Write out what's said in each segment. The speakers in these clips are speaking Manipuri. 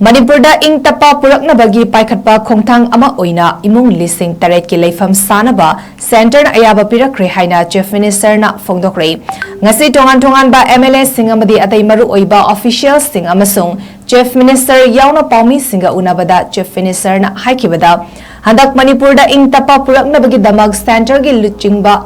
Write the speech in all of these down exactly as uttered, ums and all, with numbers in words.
ꯃꯅꯤꯄꯨꯔꯗ ꯏꯪ ꯇꯞꯄ ꯄꯨꯔꯛꯅꯕꯒꯤ ꯄꯥꯏꯈꯠꯄ ꯈꯣꯡꯊꯥꯡ ꯑꯃ ꯑꯣꯏꯅ ꯏꯃꯨꯡ ꯂꯤꯁꯤꯡ ꯇꯔꯦꯠꯀꯤ ꯂꯩꯐꯝ ꯁꯥꯅꯕ ꯁꯦꯟꯇꯔꯅ ꯑꯌꯥꯕ ꯄꯤꯔꯛꯈ꯭ꯔꯦ ꯍꯥꯏꯅ ꯆꯤꯐ ꯃꯤꯅꯤꯁꯇꯔꯅ ꯐꯣꯡꯗꯣꯛꯈ꯭ꯔꯦ꯫ ꯉꯁꯤ ꯇꯣꯉꯥꯟ ꯇꯣꯉꯥꯟꯕ ꯑꯦꯝ ꯑꯦꯜ ꯑꯦꯁꯤꯡ ꯑꯃꯗꯤ ꯑꯇꯩ ꯃꯔꯨ ꯑꯣꯏꯕ ꯑꯣꯐꯤꯁꯤꯌꯦꯜꯁꯤꯡ ꯑꯃꯁꯨꯡ ꯆꯤꯐ ꯃꯤꯅꯤꯁꯇꯔ ꯌꯥꯎꯅ ꯄꯥꯎꯃꯤꯁꯤꯡꯒ ꯎꯅꯕꯗ ꯆꯤꯐ ꯃꯤꯅꯤꯁꯇꯔꯅ ꯍꯥꯏꯈꯤꯕꯗ, ꯍꯟꯗꯛ ꯃꯅꯤꯄꯨꯔꯗ ꯏꯪ ꯇꯞꯄ ꯄꯨꯔꯛꯅꯕꯒꯤꯗꯃꯛ ꯁꯦꯟꯇꯔꯒꯤ ꯂꯨꯆꯤꯡꯕ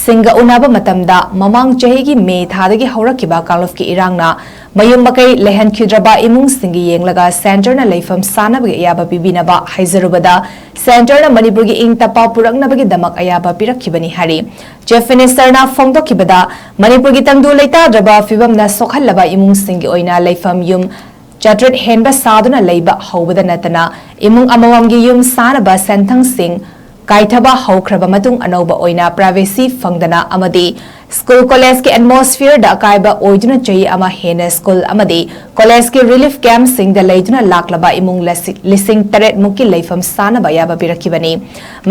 ꯁꯤꯡꯒ ꯎꯅꯕ ꯃꯇꯝꯗ, ꯃꯃꯥꯡ ꯆꯍꯤꯒꯤ ꯃꯦ ꯊꯥꯗꯒꯤ ꯍꯧꯔꯛꯈꯤꯕ ꯀꯥꯡꯂꯨꯞꯀꯤ ꯏꯔꯥꯡꯅ ꯃꯌꯨꯝ ꯃꯀꯩ ꯂꯩꯍꯟꯈꯤꯗ꯭ꯔꯕ ꯏꯃꯨꯡꯁꯤꯡꯒꯤ ꯌꯦꯡꯂꯒ ꯁꯦꯟꯇꯔꯅ ꯂꯩꯐꯝ ꯁꯥꯅꯕꯒꯤ ꯑꯌꯥꯕ ꯄꯤꯕꯤꯅꯕ ꯍꯥꯏꯖꯔꯨꯕꯗ, ꯁꯦꯟꯇꯔꯅ ꯃꯅꯤꯄꯨꯔꯒꯤ ꯏꯪ ꯇꯞꯄ ꯄꯨꯔꯛꯅꯕꯒꯤꯗꯃꯛ ꯑꯌꯥꯕ ꯄꯤꯔꯛꯈꯤꯕꯅꯤ ꯍꯥꯏꯔꯤ꯫ ꯆꯤꯐ ꯃꯤꯅꯤꯁꯇꯔꯅ ꯐꯣꯡꯗꯣꯛꯈꯤꯕꯗ, ꯃꯅꯤꯄꯨꯔꯒꯤ ꯇꯪꯗꯨ ꯂꯩꯇꯥꯗ꯭ꯔꯕ ꯐꯤꯕꯝꯅ ꯁꯣꯛꯍꯜꯂꯕ ꯏꯃꯨꯡꯁꯤꯡꯒꯤ ꯑꯣꯏꯅ ꯂꯩꯐꯝ ꯌꯨꯝ ꯆꯥꯇ꯭ꯔꯦꯠ ꯍꯦꯟꯕ ꯁꯥꯗꯨꯅ ꯂꯩꯕ ꯍꯧꯕꯗ ꯅꯠꯇꯅ, ꯏꯃꯨꯡ ꯑꯃꯃꯝꯒꯤ ꯌꯨꯝ ꯁꯥꯅꯕ ꯁꯦꯟꯊꯪꯁꯤꯡ ꯀꯥꯏꯊꯕ ꯍꯧꯈ꯭ꯔꯕ ꯃꯇꯨꯡ, ꯑꯅꯧꯕ ꯑꯣꯏꯅ ꯄ꯭ꯔꯥꯏꯚꯦꯁꯤ ꯐꯪꯗꯅ ꯑꯃꯗꯤ ꯁ꯭ꯀꯨꯜ ꯀꯣꯂꯦꯖꯀꯤ ꯑꯦꯠꯃꯣꯁꯐꯤꯌꯔꯗ ꯑꯀꯥꯏꯕ ꯑꯣꯏꯗꯨꯅ, ꯆꯍꯤ ꯑꯃ ꯍꯦꯟꯅ ꯁ꯭ꯀꯨꯜ ꯑꯃꯗꯤ ꯀꯣꯂꯦꯖꯀꯤ ꯔꯤꯂꯤꯐ ꯀꯦꯝꯞꯁꯤꯡꯗ ꯂꯩꯗꯨꯅ ꯂꯥꯛꯂꯕ ꯏꯃꯨꯡ ꯂꯤꯁꯤꯡ ꯇꯔꯦꯠ ꯃꯨꯛꯀꯤ ꯂꯩꯐꯝ ꯁꯥꯅꯕ ꯑꯌꯥꯕ ꯄꯤꯔꯛꯈꯤꯕꯅꯤ꯫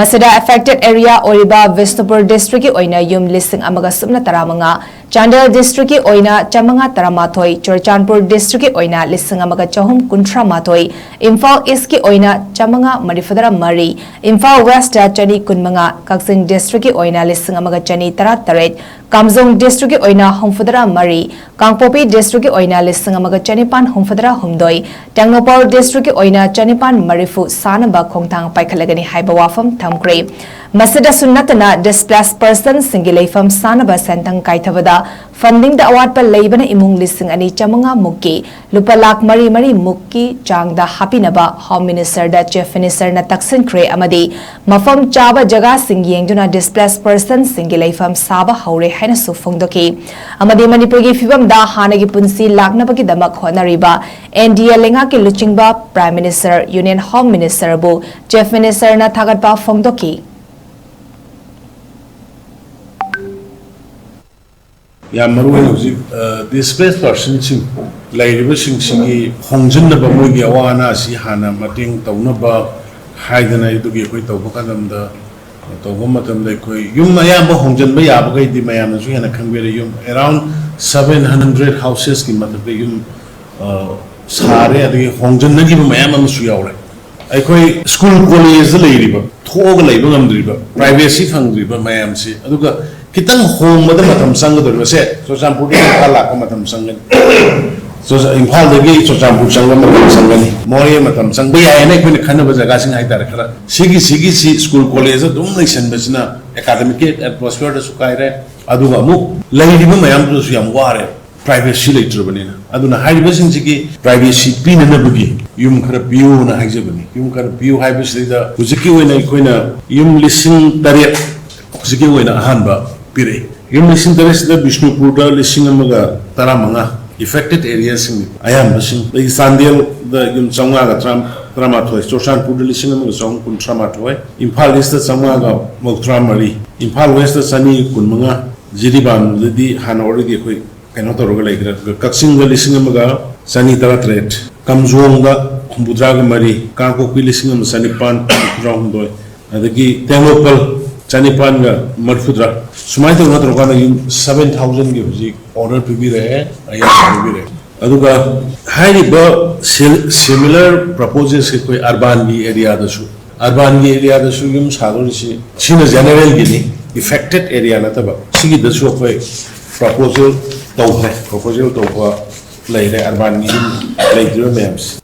ꯃꯁꯤꯗ ꯑꯦꯐꯦꯛꯇꯦꯗ ꯑꯦꯔꯤꯌꯥ ꯑꯣꯏꯔꯤꯕ ꯕꯤꯁꯅꯨꯄꯨꯔ ꯗꯤꯁꯇ꯭ꯔꯤꯛꯀꯤ ꯑꯣꯏꯅ ꯌꯨꯝ ꯂꯤꯁꯤꯡ ꯑꯃꯒ ꯁꯨꯞꯅ ꯇꯔꯥꯃꯉꯥ, ꯆꯥꯟꯗꯦꯜ ꯗꯤꯁꯇ꯭ꯔꯤꯛꯀꯤ ꯑꯣꯏꯅ ꯆꯥꯃꯉꯥ ꯇꯔꯥꯃꯥꯊꯣꯏ, ꯆꯨꯔꯆꯥꯟꯄꯨꯔ ꯗꯤꯁꯇ꯭ꯔꯤꯛꯀꯤ ꯑꯣꯏꯅ ꯂꯤꯁꯤꯡ ꯑꯃꯒ ꯆꯍꯨꯝ ꯀꯨꯟꯊ꯭ꯔꯥ ꯃꯥꯊꯣꯏ, ꯏꯝꯐꯥꯜ ꯏꯁꯀꯤ ꯑꯣꯏꯅ ꯆꯥꯃꯉꯥ ꯃꯔꯤꯐꯨꯇꯔꯥ ꯃꯔꯤ, ꯏꯝꯐꯥꯜ ꯋꯦꯁꯇ ꯆꯅꯤ ꯀꯨꯟꯃꯉꯥ, ꯀꯛꯆꯤꯡ ꯗꯤꯁꯇ꯭ꯔꯤꯛꯀꯤ ꯑꯣꯏꯅ ꯂꯤꯁꯤꯡ ꯑꯃꯒ ꯆꯅꯤ ꯇꯔꯥꯇꯔꯦꯠ, ꯀꯥꯝꯖꯣꯡ ꯗꯤꯁꯇ꯭ꯔꯤꯛꯀꯤ ꯑꯣꯏꯅ ꯍꯨꯝꯐꯨꯇꯔꯥ ꯃꯔꯤ, ꯀꯥꯡꯄꯣꯛꯄꯤ ꯗꯤꯁꯇ꯭ꯔꯤꯛꯀꯤ ꯑꯣꯏꯅ ꯂꯤꯁꯤꯡ ꯑꯃꯒ ꯆꯅꯤꯄꯥꯟ ꯍꯨꯝꯐꯨꯇꯔꯥ ꯍꯨꯝꯗꯣꯏ, ꯇꯦꯡꯅꯧꯄꯜ ꯗꯤꯁꯇ꯭ꯔꯤꯛꯀꯤ ꯑꯣꯏꯅ ꯆꯅꯤꯄꯥꯟ ꯃꯔꯤꯐꯨ ꯁꯥꯅꯕ ꯈꯣꯡꯊꯥꯡ ꯄꯥꯏꯈꯠꯂꯒꯅꯤ ꯍꯥꯏꯕ ꯋꯥꯐꯝ ꯊꯝꯈ꯭ꯔꯦ꯫ ꯃꯁꯤꯗꯁꯨ ꯅꯠꯇꯅ, ꯗꯤꯁꯄ꯭ꯂꯦꯁ ꯄꯔꯁꯟꯁꯤꯡꯒꯤ ꯂꯩꯐꯝ ꯁꯥꯅꯕ ꯁꯦꯟꯊꯪ ꯀꯥꯏꯊꯕꯗ ꯐꯟꯗꯤꯡꯗ ꯑꯋꯥꯠꯄ ꯂꯩꯕꯅ ꯏꯃꯨꯡ ꯂꯤꯁꯤꯡ ꯑꯅꯤ ꯆꯥꯃꯉꯥ ꯃꯨꯛꯀꯤ ꯂꯨꯄꯥ ꯂꯥꯈ ꯃꯔꯤ ꯃꯔꯤ ꯃꯨꯛꯀꯤ ꯆꯥꯡꯗ ꯍꯥꯞꯄꯤꯅꯕ ꯍꯣꯝ ꯃꯤꯅꯤꯁꯇꯔꯗ ꯆꯤꯐ ꯃꯤꯅꯤꯁꯇꯔꯅ ꯇꯛꯁꯤꯟꯈ꯭ꯔꯦ ꯑꯃꯗꯤ ꯃꯐꯝ ꯆꯥꯕ ꯖꯒꯥꯁꯤꯡ ꯌꯦꯡꯗꯨꯅ ꯗꯤꯁꯄ꯭ꯂꯦꯁ ꯄꯔꯁꯟꯁꯤꯡꯒꯤ ꯂꯩꯐꯝ ꯁꯥꯕ ꯍꯧꯔꯦ ꯍꯥꯏꯅꯁꯨ ꯐꯣꯡꯗꯣꯛꯈꯤ꯫ ꯑꯃꯗꯤ ꯃꯅꯤꯄꯨꯔꯒꯤ ꯐꯤꯕꯝꯗ ꯍꯥꯟꯅꯒꯤ ꯄꯨꯟꯁꯤ ꯂꯥꯛꯅꯕꯒꯤꯗꯃꯛ ꯍꯣꯠꯅꯔꯤꯕ ꯑꯦꯟ ꯗꯤ ꯑꯦ ꯂꯩꯉꯥꯛꯀꯤ ꯂꯨꯆꯤꯡꯕ ꯄ꯭ꯔꯥꯏꯝ ꯃꯤꯅꯤꯁꯇꯔ, ꯌꯨꯅꯤꯌꯟ ꯍꯣꯝ ꯃꯤꯅꯤꯁꯇꯔꯕꯨ ꯆꯤꯐ ꯃꯤꯅꯤꯁꯇꯔꯅ ꯊꯥꯒꯠꯄ ꯐꯣꯡꯗꯣꯛꯈꯤ꯫ ꯌꯥꯝ ꯃꯔꯨ ꯑꯣꯏꯅ ꯍꯧꯖꯤꯛ ꯗꯤꯁꯄ꯭ꯂꯦꯁ ꯄꯥꯔꯁꯟꯁꯤꯡ ꯂꯩꯔꯤꯕꯁꯤꯡꯁꯤꯒꯤ ꯍꯣꯡꯖꯤꯟꯅꯕ, ꯃꯣꯏꯒꯤ ꯑꯋꯥ ꯑꯅꯥ ꯑꯁꯤ ꯍꯥꯟꯅ ꯃꯇꯦꯡ ꯇꯧꯅꯕ ꯍꯥꯏꯗꯅ ꯑꯗꯨꯒꯤ ꯑꯩꯈꯣꯏ ꯇꯧꯕ ꯃꯇꯝꯗ, ꯇꯧꯕ ꯃꯇꯝꯗ ꯑꯩꯈꯣꯏ ꯌꯨꯝ ꯑꯌꯥꯝꯕ ꯍꯣꯡꯖꯤꯟꯕ ꯌꯥꯕꯈꯩꯗꯤ ꯃꯌꯥꯝꯅꯁꯨ ꯍꯦꯟꯅ ꯈꯪꯕꯤꯔꯦ꯫ ꯌꯨꯝ around seven hundred houses ꯀꯤ ꯃꯊꯛꯇ ꯌꯨꯝ, ꯑ, ꯁꯥꯔꯦ, ꯑꯗꯒꯤ ꯍꯣꯡꯖꯤꯟꯅꯈꯤꯕ ꯃꯌꯥꯝ ꯑꯃꯁꯨ ꯌꯥꯎꯔꯦ꯫ ꯑꯩꯈꯣꯏ ꯁ꯭ꯀꯨꯜ ꯀꯣꯂꯦꯖꯇ ꯂꯩꯔꯤꯕ, ꯊꯣꯛꯑꯒ ꯂꯩꯕ ꯉꯝꯗ꯭ꯔꯤꯕ, ꯄ꯭ꯔꯥꯏꯚꯦꯁꯤ ꯐꯪꯗ꯭ꯔꯤꯕ ꯃꯌꯥꯝꯁꯤ, ꯑꯗꯨꯒ ꯈꯤꯇꯪ ꯍꯣꯡꯕꯗ ꯃꯇꯝ ꯆꯪꯒꯗꯧꯔꯤꯕꯁꯦ, ꯆꯨꯔꯆꯥꯟꯄꯨꯔꯗꯒꯤ ꯏꯝꯐꯥꯜ ꯂꯥꯛꯄ ꯃꯇꯝ ꯆꯪꯒꯅꯤ꯫ ꯆꯨꯔꯆꯥ-, ꯏꯝꯐꯥꯜꯗꯒꯤ ꯆꯨꯔꯆꯥꯟꯄꯨꯔ ꯆꯪꯕ ꯃꯇꯝ ꯆꯪꯒꯅꯤ, ꯃꯣꯔꯦ ꯃꯇꯝ ꯆꯪꯕ ꯌꯥꯏ ꯍꯥꯏꯅ ꯑꯩꯈꯣꯏꯅ ꯈꯟꯅꯕ ꯖꯒꯥꯁꯤꯡ ꯍꯥꯏꯇꯥꯔꯦ꯫ ꯈꯔ ꯁꯤꯒꯤ, ꯁꯤꯒꯤꯁꯤ ꯁ꯭ꯀꯨꯜ ꯀꯣꯂꯦꯖ ꯑꯗꯨꯝ ꯂꯩꯁꯟꯕꯁꯤꯅ ꯑꯦꯀꯥꯗꯃꯤꯛꯀꯤ ꯑꯦꯠꯃꯣꯁꯐꯤꯌꯔꯗꯁꯨ ꯀꯥꯏꯔꯦ, ꯑꯗꯨꯒ ꯑꯃꯨꯛ ꯂꯩꯔꯤꯕ ꯃꯌꯥꯝꯗꯨꯗꯁꯨ ꯌꯥꯝ ꯋꯥꯔꯦ꯫ ꯄ꯭ꯔꯥꯏꯚꯦꯁꯤ ꯂꯩꯇ꯭ꯔꯕꯅꯤꯅ꯫ ꯑꯗꯨꯅ ꯍꯥꯏꯔꯤꯕꯁꯤꯡꯁꯤꯒꯤ ꯄ꯭ꯔꯥꯏꯚꯦꯁꯤ ꯄꯤꯅꯅꯕꯒꯤ ꯌꯨꯝ ꯈꯔ ꯄꯤꯌꯨꯅ ꯍꯥꯏꯖꯕꯅꯤ꯫ ꯌꯨꯝ ꯈꯔ ꯄꯤꯌꯨ ꯍꯥꯏꯕꯁꯤꯗꯩꯗ ꯍꯧꯖꯤꯛꯀꯤ ꯑꯣꯏꯅ ꯑꯩꯈꯣꯏꯅ ꯌꯨꯝ ꯂꯤꯁꯤꯡ ꯇꯔꯦꯠ ꯍꯧꯖꯤꯛꯀꯤ ꯑꯣꯏꯅ ꯑꯍꯥꯟꯕ ꯄꯤꯔꯛꯏ꯫ ꯌꯨꯝ ꯂꯤꯁꯤꯡ ꯇꯔꯦꯠꯁꯤꯗ ꯕꯤꯁꯅꯨꯄꯨꯔꯗ ꯂꯤꯁꯤꯡ ꯑꯃꯒ ꯇꯔꯥꯃꯉꯥ, affected areaꯁꯤꯡꯅꯤ ꯑꯌꯥꯝꯕꯁꯤꯡ꯫ ꯑꯗꯒꯤ ꯆꯥꯟꯗꯦꯜꯗ ꯌꯨꯝ ꯆꯥꯝꯃꯉꯥꯒ ꯇꯔꯥ-, ꯇꯔꯥꯃꯥꯊꯣꯏ, ꯆꯨꯔꯆꯥꯟꯄꯨꯔꯗ ꯂꯤꯁꯤꯡ ꯑꯃꯒ ꯆꯍꯨꯝ ꯀꯨꯟꯊ꯭ꯔꯥ ꯃꯥꯊꯣꯏ, ꯏꯝꯐꯥꯜ ꯏꯁꯇ ꯆꯥꯝꯃꯉꯥꯒ ꯃꯧꯗ꯭ꯔꯥ ꯃꯔꯤ, ꯏꯝꯐꯥꯜ ꯋꯦꯁꯇ ꯆꯅꯤ ꯀꯨꯟꯃꯉꯥ, ꯖꯤꯔꯤꯕꯥꯝꯗꯗꯤ ꯍꯥꯟꯅ already ꯑꯩꯈꯣꯏ ꯀꯩꯅꯣ ꯇꯧꯔꯒ ꯂꯩꯈ꯭ꯔꯦ꯫ ꯑꯗꯨꯒ ꯀꯛꯆꯤꯡꯗ ꯂꯤꯁꯤꯡ ꯑꯃꯒ ꯆꯅꯤ ꯇꯔꯥꯇꯔꯦꯠ, ꯀꯥꯝꯖꯣꯡꯗ ꯍꯨꯝꯐꯨꯇꯔꯥꯒ ꯃꯔꯤ, ꯀꯥꯡꯄꯣꯛꯄꯤ ꯂꯤꯁꯤꯡ ꯑꯃ ꯆꯅꯤꯄꯥꯟ ꯍꯨꯝꯐꯨꯇꯔꯥꯍꯨꯝꯗꯣꯏ, ꯑꯗꯒꯤ ꯇꯦꯡꯅꯧꯄꯜ ꯆꯅꯤꯄꯥꯟꯒ ꯃꯔꯤꯐꯨꯇꯔꯥ꯫ ꯁꯨꯃꯥꯏꯅ ꯇꯧꯗꯅ ꯇꯧꯔꯀꯥꯟꯗ ꯌꯨꯝ seven thousandꯒꯤ ꯍꯧꯖꯤꯛ order ꯄꯤꯕꯤꯔꯛꯑꯦ, ꯑꯌꯥꯕ ꯄꯤꯕꯤꯔꯛꯑꯦ꯫ ꯑꯗꯨꯒ ꯍꯥꯏꯔꯤꯕ ꯁꯤ-, similar proposalꯁꯦ ꯑꯩꯈꯣꯏ urbanꯒꯤ areaꯗꯁꯨ, urbanꯒꯤ areaꯗꯁꯨ ꯌꯨꯝ ꯁꯥꯗꯣꯔꯤꯁꯤ, ꯁꯤꯅ generalꯒꯤꯅꯤ, affected area ꯅꯠꯇꯕ꯫ ꯁꯤꯒꯤꯗꯁꯨ ꯑꯩꯈꯣꯏ proposal ꯇꯧꯈ꯭ꯔꯦ, proposal ꯇꯧꯕ ꯂꯩꯔꯦ, urbanꯒꯤ ꯌꯨꯝ ꯂꯩꯇ꯭ꯔꯤꯕ ꯃꯌꯥꯝꯁꯦ꯫